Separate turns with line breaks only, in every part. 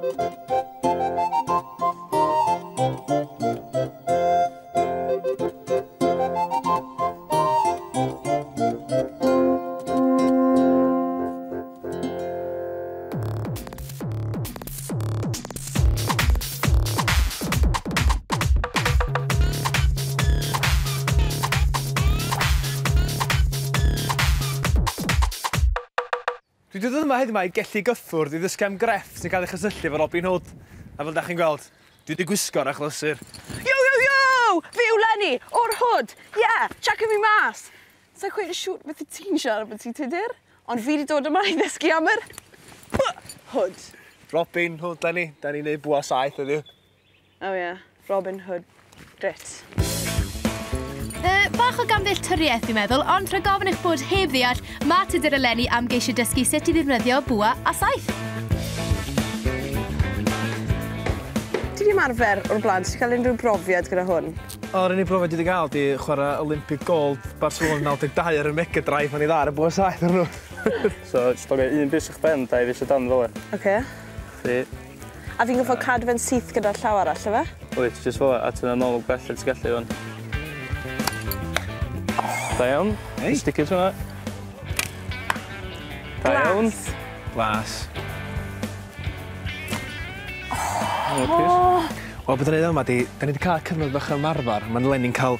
Dwi 'di dod yma heddiw 'ma i Gelli Gyffwrdd i ddysgu am grefft sy'n cael ei chysylltu efo Robin Hood. A fel 'dach chi'n gweld, dwi 'di gwisgo'r achlysur.
Yo yo yo! Fi yw Lenny, o'r Hood! Ie, checio fi mas! Sa i cweit yn siŵr beth wyt ti'n siarad ambyti Tudur, ond fi 'di dod yma i ddysgu am yr Hood.
Robin Hood, Lenny. 'Da ni'n neud bwa saeth heddiw.
O ie, Robin Hood Grit.
Bach o gamddealltwriaeth fi'n meddwl, ond rhag ofn eich bod heb ddeall, ma' Tudur eleni am geisio dysgu sut i ddefnyddio bwa a saeth.
Ti 'di ymarfer o'r blaen? Ti 'di cael unrhyw brofiad gyda hwn?
O, yr unig brofiad dwi 'di gael 'di chwarae Olympic Gold Barcelona 92 ar y Mega Drive, o'n i dda ar y bwa saeth arnyn nhw.
So, jyst rhoi un bys uwch ben, dau fys o dan fel 'a.
Ocê.
Chdi.
A fi'n gorffod cadw fe'n syth gyda'r llaw arall, ife?
Wyt, jyst fel 'a, a tynnu nôl mor bell a ti gallu ŵan. Da iawn.
Hei.
Sticio tro 'na. Da iawn.
Glas.
Oh!
Wel, be' 'dan ni neud yma 'di, 'dan ni 'di ca'l cyfnod bach o ymarfar, ma'n Lenny'n ca'l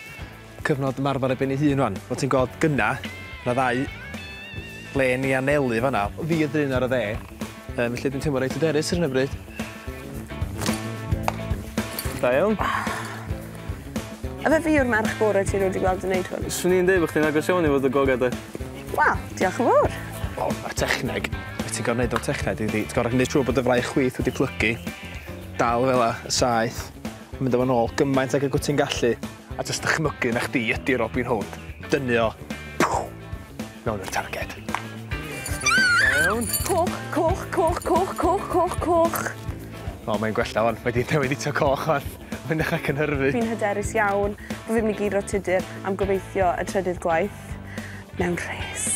cyfnod ymarfer ar ben ei hun ŵan. Fel ti'n gweld gynna, ma' 'na ddau le ni anelu fan'na. Fi a dyn ar y dde, yym felly dwi'n teimlo reit hyderus ar hyn o bryd.
Da iawn.
Yfe fi yw'r merch gore ti rioed 'di gweld yn neud hwn?
Swn i'n deud bo' chdi'n agos iawn i fod y gora' 'de.
Wel, diolch yn fowr.
Wel, ma'r techneg, be' ti'n gor'o' neud efo'r techneg ydi ti'n gor'o' gneud siŵr bod dy fraich chwith wedi plygu, dal fela, y saeth, mynd â fo nôl gymaint ag ag wt ti'n gallu, a jyst dychmygu na chdi ydi Robin Hood, dynnu o, pw, mewn i'r targed. Da iawn.
Coch, coch, coch, coch, coch, coch, coch.
O, mae'n gwella wan. Mae 'di newid i to coch wan. Mae'n dechrau cynhyrfu.
Fi'n hyderus iawn bo' fi'n myn' i guro Tudur am gobeithio y trydydd gwaith mewn rhes.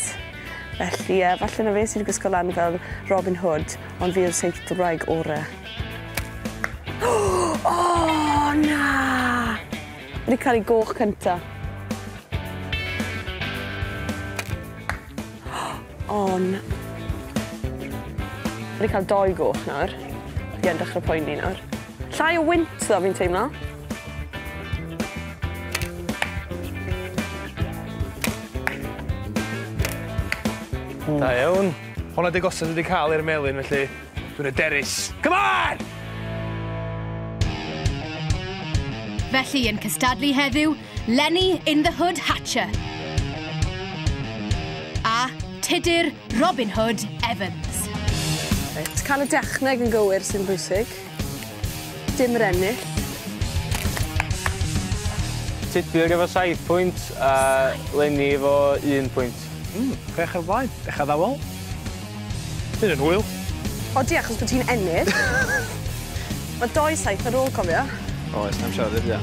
Felly yy falle na fe sy 'di gwisgo lan fel Robin Hood ond fi yw'r seithwraig ore. O na! Fi 'di ca'l 'i goch cynta. O na. Fi 'di ca'l doi goch nawr. Fi yn dechre poeni nawr. Llai o wynt ddo fi'n teimlo.
Da iawn.
Honna 'di gosa dwi 'di ca'l i'r melyn felly dwi'n hyderus. Come on!
Felly yn cystadlu heddiw, Lenny in the Hood Hatcher. A Tudur Robin Hood Evans.
Reit, cael y dechneg yn gywir sy'n bwysig. Dim yr ennill.
Tudur efo saith pwynt a Lenny efo un pwynt.
Chwech o'r blaen. Dechra addawol. Hyn yn hwyl.
Odi, achos bod ti'n ennill. Ma' doi saith ar ôl, cofia.
Oes, na'm siarad i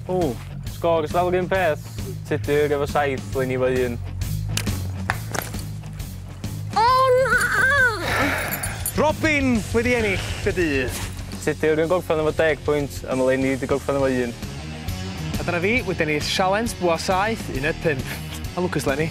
O, sgôr dal yr un peth. Tudur efo saith, Lenny efo un.
O na!
Robin wedi ennill y dydd.
Tudur yn gorffen efo deg pwynt a ma' Lenny 'di gorffen efo un.
A dyna fi wedi ennill sialens bwa saeth, uned pump. A lwcus Lenny.